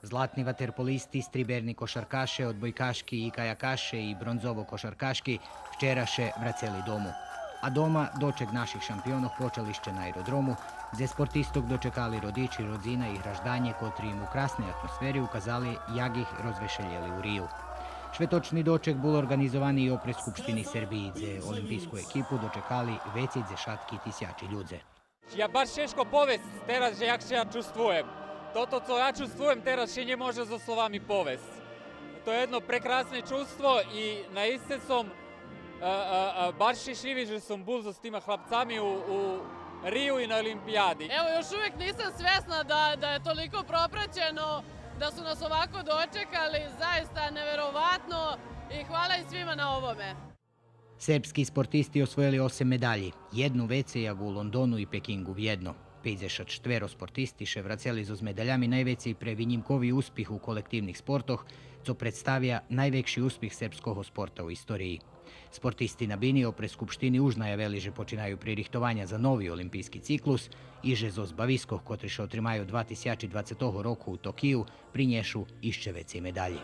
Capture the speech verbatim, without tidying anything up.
Златни ватерполисти, стриберни кошаркаше, одбойкашки и каякаше и бронзово кошаркашки вчера ше врацели дому. А дома дочек наших шампионох почал ище на аеродрому, дзе спортистох дочекали родичи, родзина и гражданє, котри им у красней атмосфери указали як их розвешелєли у Рию. Шветочни дочек бул орґанизовани и опрез Скупштини Сербиї, дзе олимпийску екипу дочекали вецей дзе шатки тисячи людзе. Я баш чежко повесц тераз же як ше я чувствуєм. Тото цо я чувствуєм тераз ше нє може зоз словами повесц. То є єдно прекрасне чувство и наисце сом, е, е, е, баш щешлїви же сом бул зоз тима хлапцами у, у Рию и на олимпияди. Ево, још увек нисам свесна да, да је толико пропраћено, да су нас овако дочекали, заиста невероватно и хвала им свима на овоме. Сербски спортисти освоєли осем медалї, єдну вецей як у Лондону и Пекингу вєдно. Пейдзешат штверо спортисти ше врацели зоз медалями найвецей пре винїмкови успих у колективних спортох, цо представя найвекши успих сербского спорта у историї. Спортисти на бини опрез Скупштини уж наявели же починаю пририхтованя за нови олимпийски циклус и же зоз бавискох котри ше отримаю два тисячи двацетого року у Токию принєшу ище вецей медалї.